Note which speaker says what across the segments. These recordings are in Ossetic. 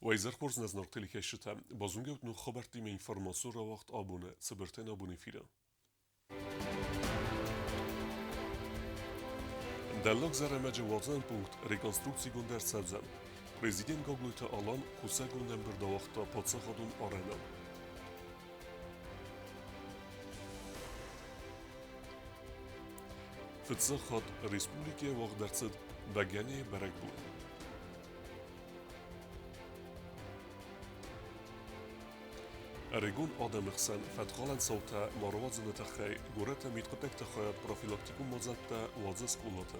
Speaker 1: Уӕ изӕр хорз нӕ зынаргъ телекӕсджытӕ! Базонгӕут ног хабӕрттимӕ информацион рауагъд абоны цыбыртӕн абон эфиры. Дӕллаг Зӕрӕмӕджы уадзӕн пункт реконструкцигонд ӕрцӕудзӕн. Президент Гаглойты Алан кусӕгон ӕмбырд ауагъта паддзахадон арӕныл. Фыццаг хатт республикӕйы уагъд ӕрцыд Бӕгӕныйы бӕрӕгбон. Ӕрыгон адӕмы хсӕн фӕткхалӕн цаутӕ ма руадзыны тыххӕй горӕты мидхъуыддӕгты хайад профилактикон мадзӕлттӕ уадзы скъолаты.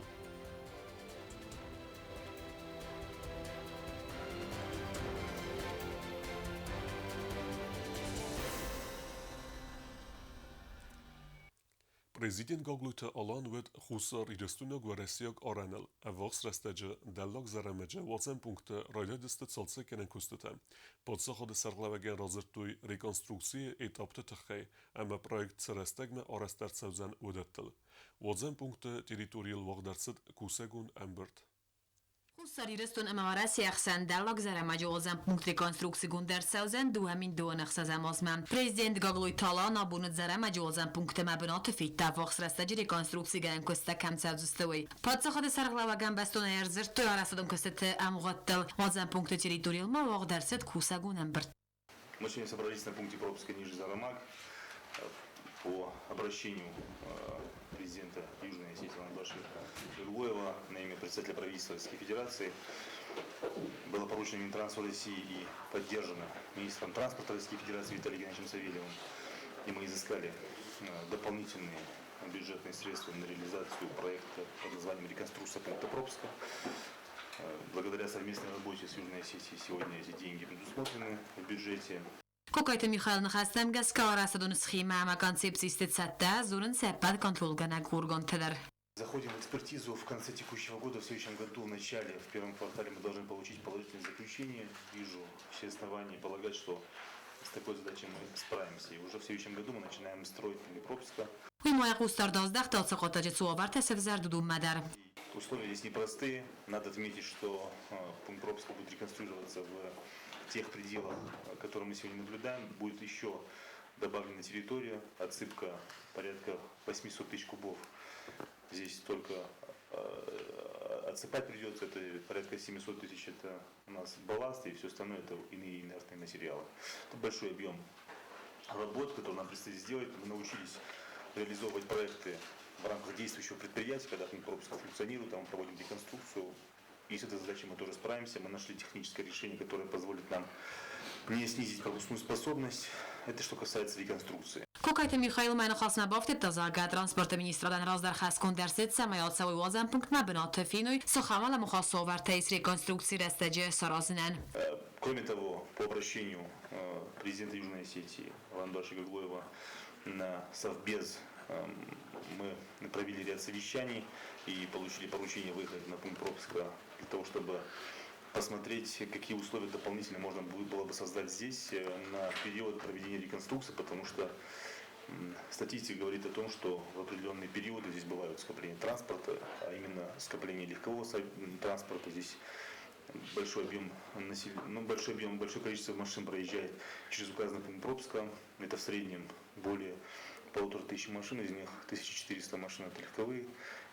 Speaker 1: Президент Гаглойты Алан уыд Хуссар Ирыстойнаг-уӕрӕсейаг арӕныл ӕввахс рӕстӕджы Дӕллаг Зӕрӕмӕджы уадзӕн пункты райдайдзысты цалцӕггӕнӕн куыстытӕ. Паддзахады сӕргълӕууӕгӕн радзырдтой реконструкцийы этапты тыххӕй ӕмӕ проект цы рӕстӕгмӕ арӕзт ӕрцӕудзӕн, уыдӕттыл. Уадзӕн пункты территорийыл уагъд ӕрцыд кусӕгон ӕмбырд.
Speaker 2: Хуссар Ирыстон ӕмӕ Уӕрӕсейы ӕхсӕн Дӕллаг Зӕрӕмӕджы уадзӕн пункт реконструкцигонд ӕрцӕудзӕн 2026 азмӕ. Президент Гаглойты Алан абоны Зӕрӕмӕджы уадзӕн пунктмӕ бынаты федта ӕввахс рӕстӕджы реконструкцигӕнӕн куысттӕ кӕм цӕудзысты, уый. Паддзахады сӕргълӕууӕгӕн бӕстонӕй ӕрдзырдтой арӕзтадон куыстыты ӕмгъуыдтыл. Уадзӕн пункты территорийыл ма уагъд ӕрцыд кусӕгон ӕмбырд.
Speaker 3: Мы сегодня собрались на пункте пропуска Нижний Зарамаг по обращению президента Южной Осетии Ивана Гаглоева на имя председателя правительства Российской Федерации. Было поручено Минтрансу России и поддержано министром транспорта Российской Федерации Виталием Геннадьевичем Савельевым. И мы изыскали дополнительные бюджетные средства на реализацию проекта под названием «Реконструкция пункта пропуска». Благодаря совместной работе с Южной Осетией сегодня эти деньги предусмотрены в бюджете.
Speaker 2: Кокойты Михаил ныхӕстӕм гӕсгӕ арӕзтадон схемӕ ӕмӕ концепцисты цӕттӕ дзурынц ӕппӕт контролгӕнӕг органтӕ дӕр.
Speaker 3: Заходим в экспертизу в конце текущего года, в следующем году, в начале, в первом квартале мы должны получить положительное заключение. Вижу все основания полагать, что с такой задачей мы справимся. И уже в следующем году мы начинаем строить пункт пропуска.
Speaker 2: Уый ма йӕ хъусдард аздӕхта цӕхъотаджы цуавӕртӕ сӕвзӕрд уыдонмӕ дӕр.
Speaker 3: Условия здесь непростые. Надо отметить, что пункт пропуска будет реконструироваться в тех пределах, которые мы сегодня наблюдаем. Будет еще добавлена территория, отсыпка порядка 800 тысяч кубов. Здесь только отсыпать придется, это порядка 700 тысяч, это у нас балласт, и все остальное это иные инертные материалы. Это большой объем работ, который нам предстоит сделать. Мы научились реализовывать проекты в рамках действующего предприятия, когда пункт пропуска функционирует, там мы проводим реконструкцию. И с этой задачей мы тоже справимся. Мы нашли техническое решение, которое позволит нам не снизить пропускную способность. Это что касается реконструкции.
Speaker 2: Кокайты Михаил мӕ ныхасмӕ бафтыдта, зӕгъгӕ, транспорты министрадӕн раздӕр хӕсгонд ӕрцыд, цӕмӕй ацӕуой уадзӕн пунктмӕ бынаты феной, цы хамал ӕмӕ хӕсуавӕртӕ ис реконструкцийы рӕстӕджы саразынӕн.
Speaker 3: Кроме того, по обращению президента Южной Осетии Ивана Эдуардовича Гаглоева на Совбез мы провели ряд совещаний и получили поручение выехать на пункт пропуска для того, чтобы посмотреть, какие условия дополнительно можно было бы создать здесь на период проведения реконструкции, потому что статистика говорит о том, что в определенные периоды здесь бывают скопления транспорта, а именно скопление легкового транспорта. Здесь большой объем, ну, большой объем, большое количество машин проезжает через указанный пункт пропуска. Это в среднем более 1500 машин, из них 1400 машин это легковые.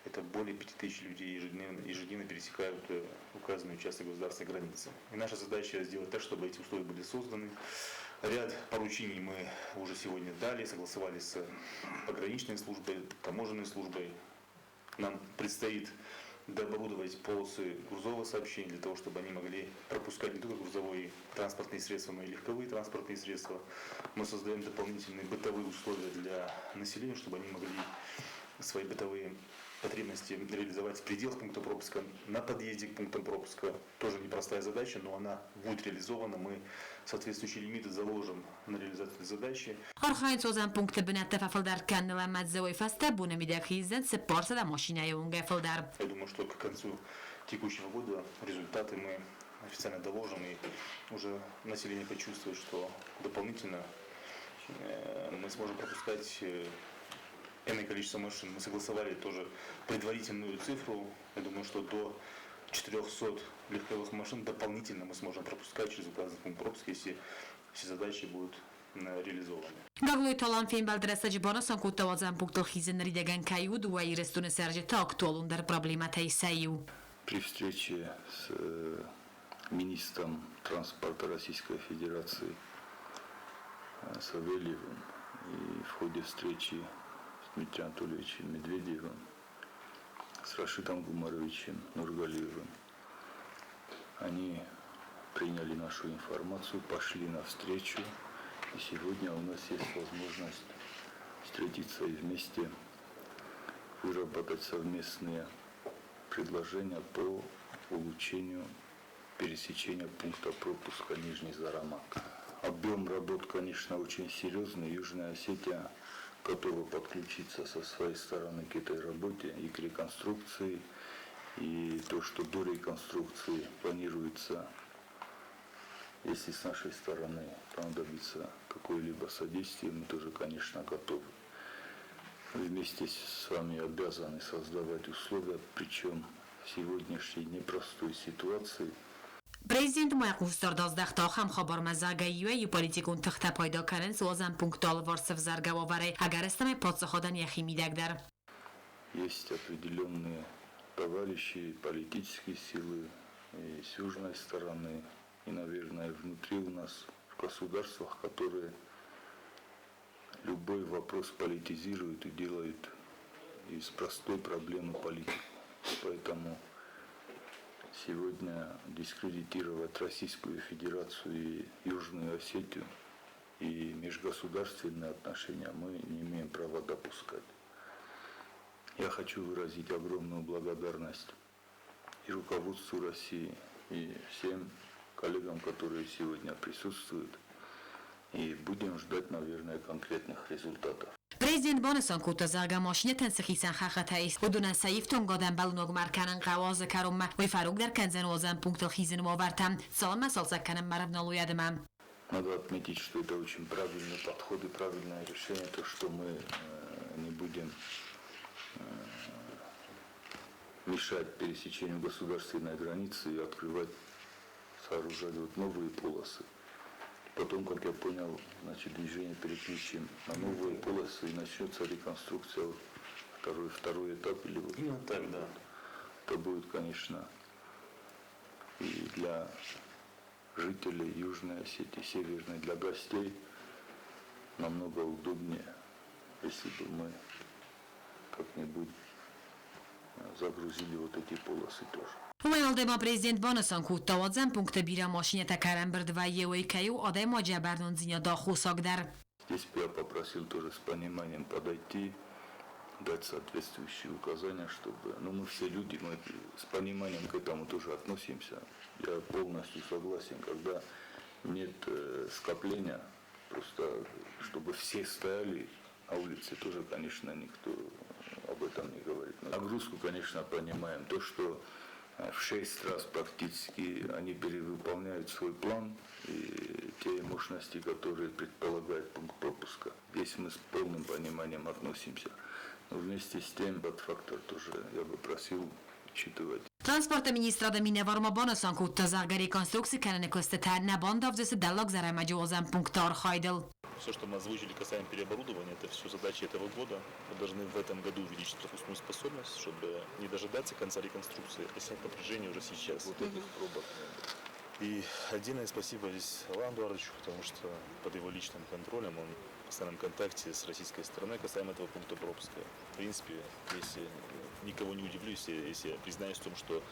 Speaker 3: Это более 5000 людей ежедневно пересекают указанный участок государственной границы. И наша задача сделать так, чтобы эти условия были созданы. Ряд поручений мы уже сегодня дали, согласовали с пограничной службой, таможенной службой. Нам предстоит дооборудовать полосы грузового сообщения для того, чтобы они могли пропускать не только грузовые транспортные средства, но и легковые транспортные средства. Мы создаем дополнительные бытовые условия для населения, чтобы они могли свои бытовые потребности реализовать в пределах пункта пропуска, на подъезде к пунктам пропуска. Тоже непростая задача, но она будет реализована. Мы соответствующие лимиты заложим на реализацию этой задачи.
Speaker 2: Архайынц уадзӕн пункты бынӕттӕ фӕфылдӕр кӕныныл ӕмӕ дзы уый фӕстӕ боны мидӕг хиздзӕн 400 машинӕйы онгӕй фылдӕр.
Speaker 3: Я думаю, что к концу текущего года результаты мы официально доложим, и уже население почувствует, что дополнительно мы сможем пропускать энное количество машин. Мы согласовали тоже предварительную цифру. Я думаю, что до 400 легковых машин дополнительно мы сможем пропускать через указанный пункт пропуска, если все задачи будут реализованы.
Speaker 2: Гаглойты Алан фембӕлды рӕстӕджы банысан кодта, уадзӕн пунктыл хизын ныридӕгӕн кӕй у дыууӕ Ирыстоны цӕрджыты актуалондӕр проблемӕтӕй сӕ иу.
Speaker 4: При встрече с министром транспорта Российской Федерации Савельевым и в ходе встречи с Дмитрием Анатольевичем Медведевым, с Рашидом Гумаровичем Нургалиевым, они приняли нашу информацию, пошли навстречу. И сегодня у нас есть возможность встретиться и вместе выработать совместные предложения по улучшению пересечения пункта пропуска Нижний Зарамаг. Объем работ, конечно, очень серьезный. Южная Осетия готова подключиться со своей стороны к этой работе и к реконструкции, и то, что до реконструкции планируется, если с нашей стороны понадобится какое-либо содействие, мы тоже, конечно, готовы. Вместе с вами обязаны создавать условия, причем в сегодняшней непростой ситуации.
Speaker 2: Президент ма йӕ хъусдард аздӕхта ахӕм хабармӕ, зӕгъгӕ, иуӕй-иу политикон тыхтӕ пайда кӕнынц уадзӕн пункты алыварс сӕвзӕргӕ уавӕрӕй, ӕгӕрыстӕмӕй паддзахадӕн йӕхи мидӕг дӕр.
Speaker 4: Есть определенные товарищи, политические силы и с южной стороны, и, наверное, внутри у нас в государствах, которые любой вопрос политизируют и делают из простой проблемы политику. Поэтому сегодня дискредитировать Российскую Федерацию и Южную Осетию и межгосударственные отношения мы не имеем права допускать. Я хочу выразить огромную благодарность и руководству России, и всем коллегам, которые сегодня присутствуют. И будем ждать, наверное, конкретных результатов.
Speaker 2: Президент банысан кодта, зӕгъгӕ, машинӕтӕн цы хицӕн хӕххытӕ ис, уыдонӕн сӕ ифтонгад ӕмбӕлон ӕркӕнын хъӕуы азы кӕронмӕ, уый фӕрогдӕр кӕндзӕн уадзӕн пунктыл хизыны уавӕртӕ, цалынмӕ цалцӕг кӕнынмӕ ӕрӕвналой адӕмӕн.
Speaker 4: Надо отметить, что это очень правильный подход и правильное решение, то, что мы не будем мешать пересечению государственной границы и открывать, сооружать вот новые полосы. Потом, как я понял, значит, движение переключим на новые полосы и начнется реконструкция, второй этап. Или вот.
Speaker 3: Именно так, да.
Speaker 4: Это будет, конечно, и для жителей Южной Осетии, Северной, для гостей намного удобнее, если бы мы как-нибудь загрузили вот эти полосы тоже.
Speaker 2: Уымӕй уӕлдай ма президент банысан кодта, уадзӕн пункты бирӕ машинӕтӕ кӕй ӕрӕмбырд вӕййы, уый кӕй у адӕймаджы бӕрнондзинады аххосаг дӕр.
Speaker 4: Здесь я попросил тоже с пониманием подойти, дать соответствующие указания, чтобы... Ну, мы все люди, мы с пониманием к этому тоже относимся. Я полностью согласен, когда нет скопления, просто чтобы все стояли на улице, тоже, конечно, никто об этом не говорит. Но нагрузку, конечно, понимаем. То, что в 6 раз практически они перевыполняют свой план и те мощности, которые предполагает пункт пропуска. Здесь мы с полным пониманием относимся. Но вместе с тем, этот фактор тоже я бы просил учитывать.
Speaker 2: Транспорты министрады минӕвар ма банысан кодта, зӕгъгӕ, реконструкци кӕныны куыстытӕ нӕ бандавдзысты Дӕллаг Зӕрӕмӕджы уадзӕн пункты архайдыл.
Speaker 3: Все, что мы озвучили касаемо переоборудования, это все задачи этого года. Мы должны в этом году увеличить пропускную способность, чтобы не дожидаться конца реконструкции, а снять напряжение уже сейчас.
Speaker 4: Вот этих пробок.
Speaker 3: И отдельное спасибо здесь Алану Эдуардовичу, потому что под его личным контролем он в постоянном контакте с российской стороной касаемо этого пункта пропуска. В принципе, если никого не удивлю, если я признаюсь в том, что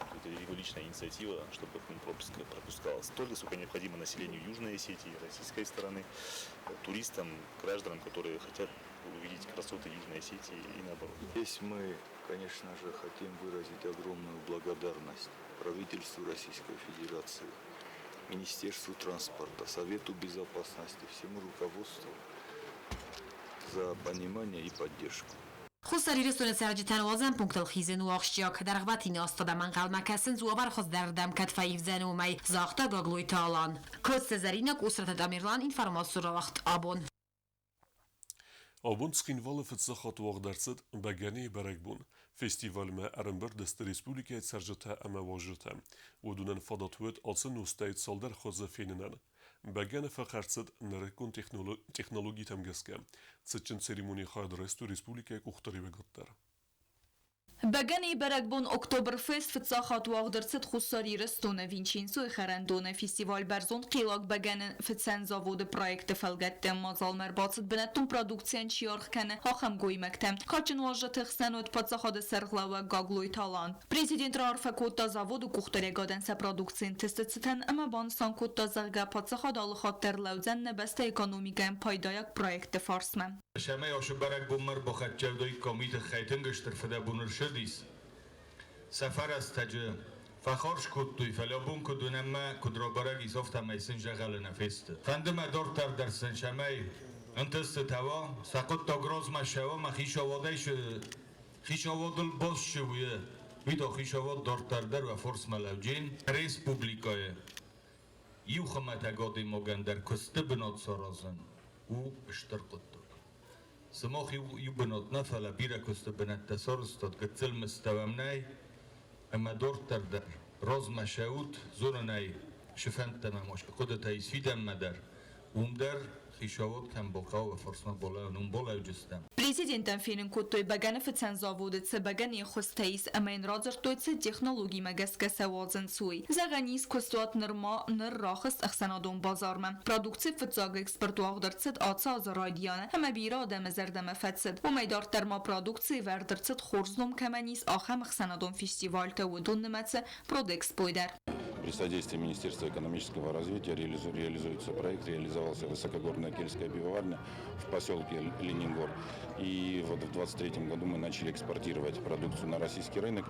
Speaker 3: это его личная инициатива, чтобы пункт пропуска пропускал столько, сколько необходимо населению Южной Осетии, российской стороны, туристам, гражданам, которые хотят увидеть красоты Южной Осетии и наоборот.
Speaker 4: Здесь мы, конечно же, хотим выразить огромную благодарность правительству Российской Федерации, Министерству транспорта, Совету Безопасности, всему руководству за понимание и поддержку.
Speaker 2: Хуссар Ирыстоны цӕрджытӕн уадзӕн пунктыл хизын у ахсджиаг. Дӕргъвӕтин азты адӕм ӕнхъӕлмӕ кӕсынц, уавӕр хуыздӕрырдӕм кӕд фӕивдзӕн, уымӕй, загъта Гаглойты Алан. Коцты Зӕринӕ, Къусраты Тамерлан, информацион рауагъд Абон.
Speaker 1: Абон Цхинвалы фыццаг хатт уагъд ӕрцыд бӕгӕныйы бӕрӕгбон. Фестивальмӕ ӕрӕмбырд сты республикӕйы цӕрджытӕ ӕмӕ уазджытӕ. Уыдонӕн фадат уыд ацы нозтӕй цалдӕр хуызы фенынӕн. Бӕгӕны фӕхӕрд цыд нырыккон технологитӕм гӕсгӕ. Цытджын церемонийы хайад райстой республикӕйы къухдариуӕгад дӕр.
Speaker 5: Бӕгӕныйы бӕрӕгбон Октоберфест фыццаг хатт уагъд ӕрцыд Хуссар Ирыстоны Винченцойы хӕрӕндоны. Фестиваль бӕрзонд хъилаг бӕгӕны фыцӕн заводы проекты фӕлгӕтты. Мадзалмӕ ӕрбацыд бынӕттон продукцийӕн чи аргъ кӕны, ахӕм гоймӕгтӕ. Кадджын уазджыты хсӕн уыд паддзахады сӕргълӕууӕг Гаглойты Алан. Президент раарфӕ кодта заводы къухдариӕгадӕн сӕ продукцийы ӕнтыстытӕн ӕмӕ банысан кодта, зӕгъгӕ, паддзахад алыхатт дӕр лӕудзӕн нӕ бӕстӕйы экономикӕйӕн пайдайаг проектты фарсмӕ.
Speaker 6: Цӕмӕй ацы бӕрӕгбонмӕ ӕрбахӕццӕ уый тыххӕй тынг стыр фыдӕбон ӕрцыдис. Сӕ фӕрӕстӕджы фӕхарз кодтой, фӕлӕ бон куыд уынӕм ӕмӕ куыд рабӕрӕг ис, афтӕмӕй сын зӕгъӕлы нӕ фесты. Фӕнды мӕ дарддӕр дӕр сын цӕмӕй ӕнтыстытӕ уа, сӕ хъуыддаг размӕ цӕуа ӕмӕ хицауадӕй хицауадыл баст чи у, уый та хицауад дарддӕр дӕр уӕ фарсмӕ лӕуджен. Республикӕйы иу хуымӕтӕг адӕймагӕн дӕр куысты бынат саразын у стыр хъуыддаг. Сымах иу бынат нӕ, фӕлӕ бирӕ куысты бынӕттӕ сарӕзтат, гыццыл мыстӕ уӕм нӕй, ӕмӕ дарддӕр дӕр размӕ цӕут, зонын ӕй, цы фӕндтӕ мӕм хъуыдытӕ ис фидӕнмӕ дӕр, уым дӕр хицауад кӕм бахъӕуы, фарсмӕ балӕууын, уым балӕуджыстӕм.
Speaker 5: Президентӕн фенын кодтой бӕгӕныфыцӕн заводы цы бӕгӕныйы хуызтӕ ис ӕмӕ йын радзырдтой, цы технологимӕ гӕсгӕ сӕ уадзынц, уый. Зӕгъӕн ис, куыстуат нырма ныр рахызт ӕхсӕнадон базармӕ. Продукци фыццаг экспорт уагъд ӕрцыд ацы азы райдианы ӕмӕ бирӕ адӕмы зӕрдӕмӕ фӕцыд. Уымӕй дарддӕр ма продукцийы вӕрд ӕрцыд хорз ном кӕмӕн ис, ахӕм ӕхсӕнадон фестивальтӕ, уыдон нымӕцы Продэкспо дӕр.
Speaker 7: При содействии Министерства экономического развития реализуется проект, реализовался высокогорная кельтская пивоварня в поселке Ленингор. И вот в 2023 году мы начали экспортировать продукцию на российский рынок.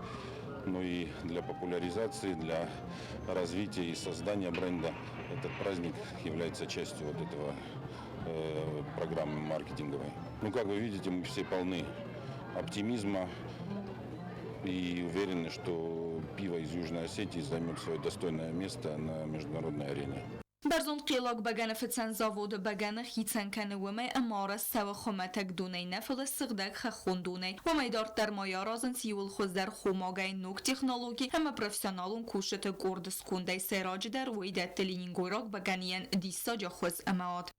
Speaker 7: Ну и для популяризации, для развития и создания бренда этот праздник является частью вот этого программы маркетинговой. Ну, как вы видите, мы все полны оптимизма и уверены, что пиво из Южной Осетии займет свое достойное место на международной арене.
Speaker 5: Бӕрзонд хъелаг бӕгӕныфыцӕн заводы бӕгӕны хицӕн кӕны уымӕй, ӕмӕ арӕзт цӕуы хуымӕтӕг донӕй нӕ, фӕлӕ сыгъдӕг хӕххон донӕй. Уымӕй дарддӕр ма йӕ аразынц иууыл хуыздӕр хомагӕй ног технологи ӕмӕ профессионалон кусджыты къорды скондӕй. Сӕйраджыдӕр уый дӕтты ленингойраг бӕгӕныйӕн диссаджы хуыз ӕмӕ ад.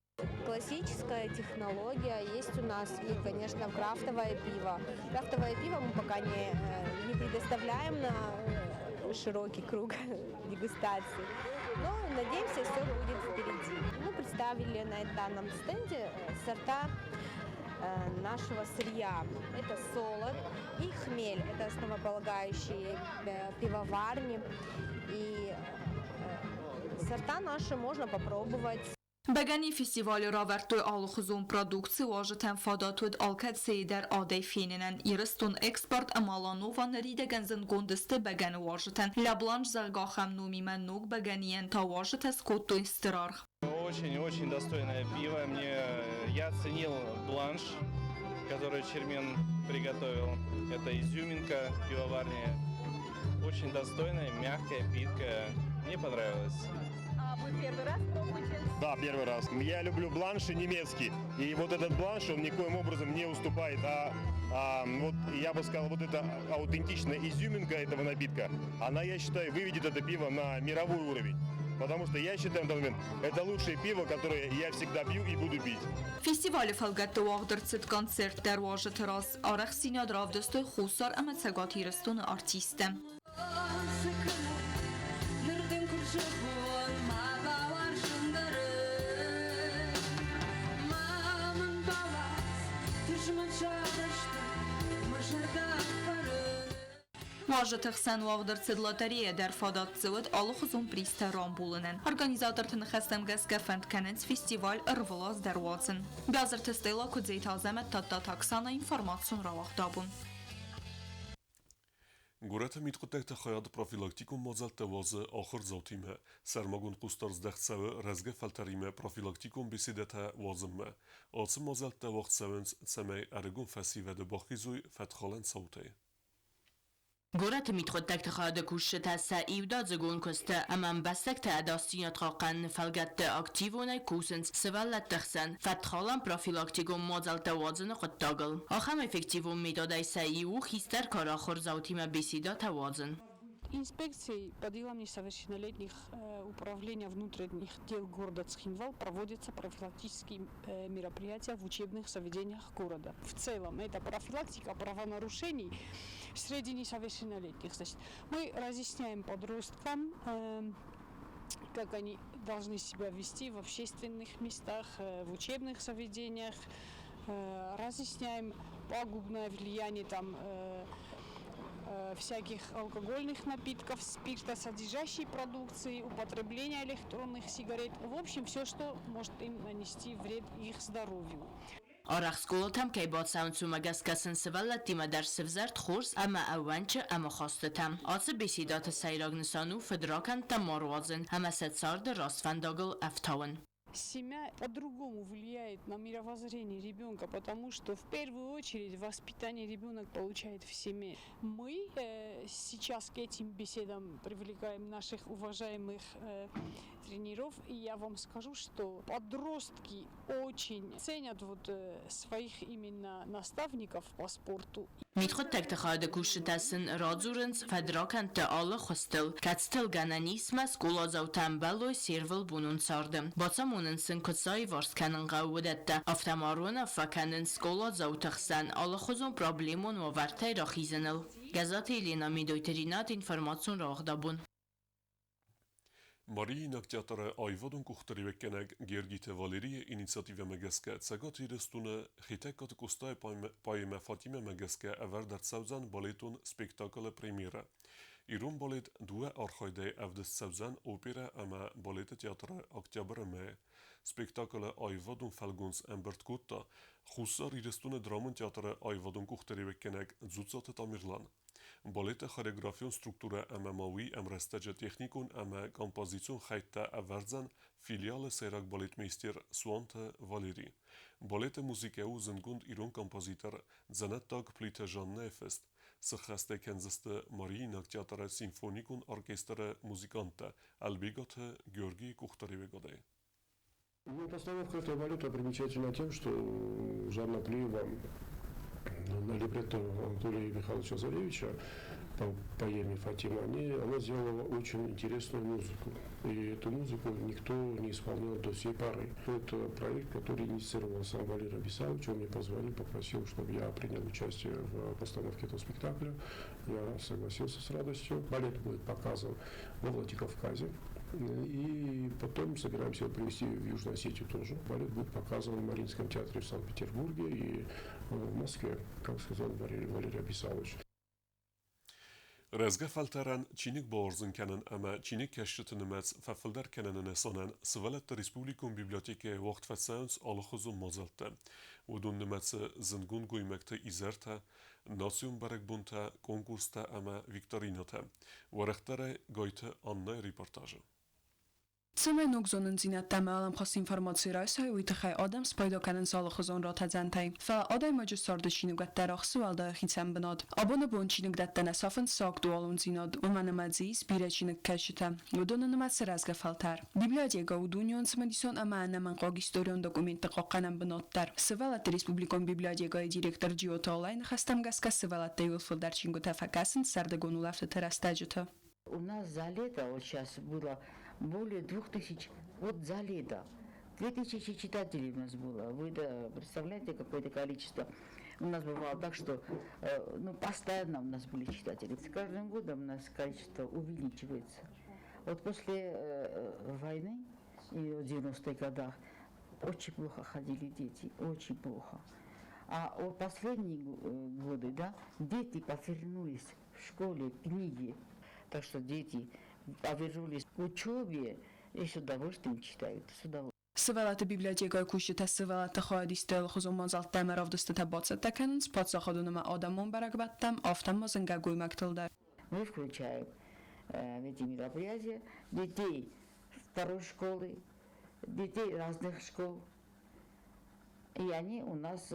Speaker 8: Классическая технология есть у нас и, конечно, крафтовое пиво. Крафтовое пиво мы пока не предоставляем на широкий круг дегустации. Но, надеемся, все будет впереди. Мы представили на данном стенде сорта нашего сырья. Это солод и хмель. Это основополагающие пивоварни. И сорта наши можно попробовать.
Speaker 5: Бӕгӕныйы фестивалы равӕрдтой алыхуызон продукци, уазджытӕн фадат уыд алкӕцыйы дӕр адӕй фенынӕн. Ирыстон экспорт ӕмӕ Аланова ныридӕгӕн зындгонд сты бӕгӕны уарзджытӕн. Ля Бланш, зӕгъгӕ, ахӕм номимӕ ног бӕгӕныйӕн та уазджытӕ скодтой стыр аргъ.
Speaker 9: Очень-очень достойное пиво. Мне я оценил бланш, который Чермен приготовил. Это изюминка пивоварни. Очень достойная, мягкая, питкая. Мне понравилось.
Speaker 10: А вы первый раз пробуете?
Speaker 11: Да, первый раз. Я люблю бланши немецкие. И вот этот бланш, он никоим образом не уступает. А вот я бы сказал, вот эта аутентичная изюминка этого напитка, она, я считаю, выведет это пиво на мировой уровень. Потому что я считаю, на данный момент, это лучшее пиво, которое я всегда пью и буду пить.
Speaker 5: Фестивалы фӕлгӕтты уагъд ӕрцыд концерт дӕр уазджыты раз арӕхстдзинад равдыстой Хуссар ӕмӕ Цӕгат Ирыстоны артисттӕ.
Speaker 12: Ныр дын куы зӕгъон, ма бауарзын дӕр Ма мын бауадз, тызмӕг сарӕзта мӕ зӕрдӕ ӕппарын.
Speaker 5: Уазджыты хсӕн уагъд ӕрцыд лотерея дӕр фадат дзы уыд алыхуызон призтӕ рамбулынӕн. Организаторты ныхӕстӕм гӕсгӕ фӕнд кӕнынц фестиваль ӕрвылаз дӕр уадзын. Биазырты Стелла, Куыдзеты Азӕмӕт, Тадтаты Оксана, информацион рауагъд абон.
Speaker 1: Горӕты мидхъуыддӕгты хайад профилактикон мадзӕлттӕ уадзы ахуырдзаутимӕ. Сӕрмагонд хъусдард здӕхт цӕуы рӕзгӕ фӕлтӕримӕ профилактикон беседӕтӕ уадзынмӕ. Ацы мадзӕлттӕ уагъд цӕуынц, цӕмӕй ӕрыгон фӕсивӕды бахизой фӕткхалӕн цаутӕй.
Speaker 13: Горӕты мидхъуыддӕгты хайады кусджытӕ сӕ иудадзыгон куысты ӕмӕ ӕмбӕстӕгты ӕдасдзинад хъахъхъӕныны фӕлгӕтты активонӕй кусынц сывӕллӕтты хсӕн фӕткхалӕн профилактикон мадзӕлттӕ уадзыны хъуыддагыл. Ахӕм эффективон методӕй сӕ иу у хистӕр кары ахуырдзаутимӕ беседӕтӕ уадзын.
Speaker 14: Инспекцией по делам несовершеннолетних Управления внутренних дел города Цхинвал проводятся профилактические мероприятия в учебных заведениях города. В целом это профилактика правонарушений среди несовершеннолетних. Значит, мы разъясняем подросткам, как они должны себя вести в общественных местах, в учебных заведениях, разъясняем пагубное влияние там всяких алкогольных напитков, спиртосодержащей продукции, употребления электронных сигарет. В общем, все, что может им нанести вред их здоровью.
Speaker 13: Арӕх скъолатӕм кӕй бацӕуынц, уымӕ гӕсгӕ сын сывӕллӕттимӕ дӕр сывзӕрд хорз ӕмӕ ӕууӕнчы ӕмахастытӕ. Ацы беседӕты сӕйраг нысан у фыдракӕндтӕ ма руадзын ӕмӕ сӕ царды раст фӕндагыл ӕфтауын.
Speaker 14: Семья по-другому влияет на мировоззрение ребенка, потому что в первую очередь воспитание ребенок получает в семье. Мы сейчас к этим беседам привлекаем наших уважаемых тренеров, и я вам скажу, что подростки очень ценят вот своих именно наставников по спорту.
Speaker 13: Мидхъуыддӕгты хайады кусджытӕ сын радзурынц фӕдракӕндты алы хуызтыл, кӕцытыл гӕнӕн ис мӕ скъоладзаутӕ ӕмбӕлой се рвылбонон царды. Бацамонынц сын, куыд сӕ аиварс кӕнын хъӕуы, уыдӕттӕ. Афтӕ ма ӕруынаффӕ кӕнынц скъоладзауты хсӕн алыхуызон проблемон уавӕртӕй рахизыныл. Гӕззаты Елена, Медойты Ринат, информацион рауагъдабон.
Speaker 1: Мариинаг театры аивадон къухдариуӕггӕнӕг Гергиты Валерийы инициативӕмӕ гӕсгӕ Цӕгат Ирыстоны Хетӕгкаты Къостайы поэмӕ Фатимӕ-мӕ гӕсгӕ ӕвӕрд ӕрцӕудзӕн балетон спектаклы премьерӕ. Ирон балет дыууӕ архайдӕй ӕвдыст цӕудзӕн оперӕ ӕмӕ балеты театры октябры мӕйы. Спектаклы аивадон фӕлгонц ӕмбырд кодта Хуссар Ирыстоны драмон театры аивадон къухдариуӕггӕнӕг Дзуццаты Тамерлан. Балеты хореографион структурӕ ӕмӕ ма уый ӕмрӕстӕджы техникон ӕмӕ композицион хӕйттӕ ӕвӕрдзӕн филиалы сӕйраг балетмейстер Суанты Валери. Балеты музыкӕ у зындгонд ирон композитор дзӕнӕттаг Плиты Жаннӕйы фыст. Сыххӕстӕ кӕндзысты Мариинаг театры симфоникон оркестры музыканттӕ Ӕлбегаты Георгийы къухдариуӕгадӕй.
Speaker 15: Ну, постановка этого балета примечательна тем, что Жанна Плиева на либретто Анатолия Михайловича Заревича по поэме «Фатима», она сделала очень интересную музыку. И эту музыку никто не исполнял до сей поры. Это проект, который инициировал сам Валерий Бесавич. Он мне позвонил, попросил, чтобы я принял участие в постановке этого спектакля. Я согласился с радостью. Балет будет показан во Владикавказе. И потом собираемся его привезти в Южную Осетию тоже. Балет будет показан в Мариинском театре в Санкт-Петербурге и в Москве, как сказал Валерий, Валерий Абисалович.
Speaker 1: Рӕзгӕ фӕлтӕрӕн чиныг бауарзын кӕнын ӕмӕ чиныгкӕсджыты нымӕц фӕфылдӕр кӕныны нысанӕн сывӕллӕтты республикон библиотекӕйы уагъд фӕцӕуынц алыхуызон мадзӕлттӕ. Уыдон нымӕцы зындгонд гоймӕгты изӕртӕ, национ бӕрӕгбонтӕ, конкурстӕ ӕмӕ викторинӕтӕ. Уӕрӕхдӕрӕй Гойты Аннӕйы репортажы.
Speaker 16: Цӕмӕй ног зонындзинӕдтӕ ӕмӕ уӕлӕмхас информаци райсай, уый тыххӕй адӕм спайда кӕнынц алыхуызон ратӕдзӕнтӕй. Фӕлӕ адӕймаджы царды чиныгуӕттӕ рахсы уӕлдай хицӕн бынат. Абоны бон чиныгдӕттӕ нӕ сафынц сӕ актуалондзинад, уымӕн ӕмӕ дзы ис бирӕ чиныгкӕсджытӕ, уыдоны нымӕцы рӕзгӕ фӕлтӕр. Библиотекӕ у дунеон цымыдисон ӕмӕ ӕнӕмӕнгхъуаг историон документты хъахъхъӕнӕн бынат дӕр. Сывӕллӕтты республикон библиотекӕйы директор Джиоты Алайы ныхӕстӕм гӕсгӕ сывӕллӕттӕ иууыл фылдӕр чингуытӕ фӕкӕсынц сӕрдыгон улӕфтыты рӕстӕджыты.
Speaker 17: У нас за лето, вот сейчас было более 2000, вот за лето, 2000 читателей у нас было. Вы да, представляете, какое-то количество. У нас бывало так, что ну, постоянно у нас были читатели. С каждым годом у нас количество увеличивается. Вот после войны и в 90-х годах очень плохо ходили дети, очень плохо. А вот последние годы, да, дети повернулись в школе, книги. Так что дети повернулись к учебе и с удовольствием читают, с удовольствием.
Speaker 16: Сывӕллӕтты библиотекӕйы кусджытӕ сывӕллӕтты хайадисты алыхуызон мадзӕлттӕ ӕмӕ равдыстытӕ бацӕттӕ кӕнынц паддзахадон ӕмӕ адӕмон бӕрӕгбӕттӕм, афтӕ ма зынгӕ гоймӕгтыл дӕр.
Speaker 17: Мы включаем в эти мероприятия детей второй школы, детей разных школ. И они у нас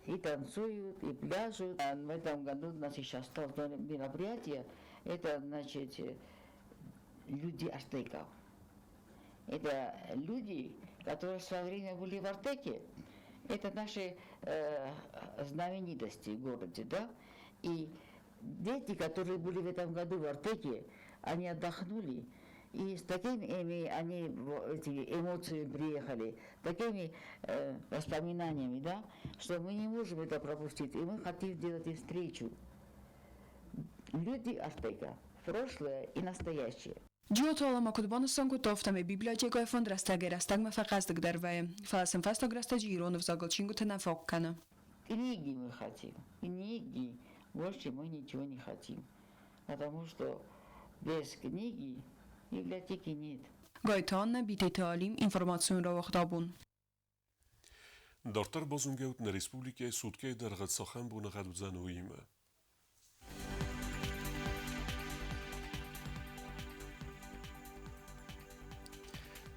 Speaker 17: И танцуют, и пляшут. А в этом году у нас еще осталось мероприятие. Это, значит, люди Артека. Это люди, которые в свое время были в Артеке. Это наши знаменитости в городе, да? И дети, которые были в этом году в Артеке, они отдохнули. И с такими они эти эмоциями приехали, такими воспоминаниями, да, что мы не можем это пропустить. И мы хотим сделать им встречу. Люди Артека, прошлое и настоящее.
Speaker 16: Джиоты Алан ма куыд банысан кодта, афтӕмӕй библиотекӕйы фонд рӕстӕгӕй-рӕстӕгмӕ фӕхъӕздыгдӕр вӕййы, фӕлӕ сын фӕстаг рӕстӕджы ирон ӕвзагыл чингуытӕ нӕ фаг кӕны.
Speaker 17: Книги мы хотим, книги, больше мы ничего не хотим, потому что без книги библиотеки нет.
Speaker 16: Гайты Аннӕ, Битеты Алим, информацион рауагъд Абон.
Speaker 1: Дарддӕр базонгӕут нӕ республикӕйы суткӕйы дӕргъы цахӕм боныгъӕд уыдзӕн, уыимӕ.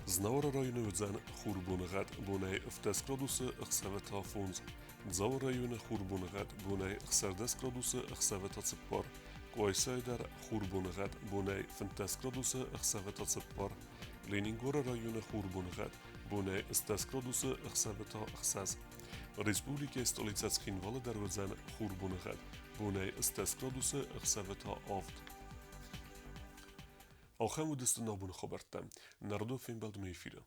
Speaker 1: Знауыры районы уыдзӕн хурбоныгъӕд бонӕй 17 градусы, ӕхсӕвы та 5. Дзауы районы хурбоныгъӕд бонӕй 16 градусы, ӕхсӕвы та 4. Къуайсайы дӕр хурбоныгъӕд бонӕй 15 градусы, ӕхсӕвы та 4. Ленингоры районы хурбоныгъӕд бонӕй 10 градусы, ӕхсӕвы та 6. Республикӕйы столицӕ Цхинвалы дӕр уыдзӕн хурбоныгъӕд бонӕй 10 градусы, ӕхсӕвы та 7. Ахӕм уыдысты нӕ абоны хабӕрттӕ. Народон фембӕлдмӕ эфиры.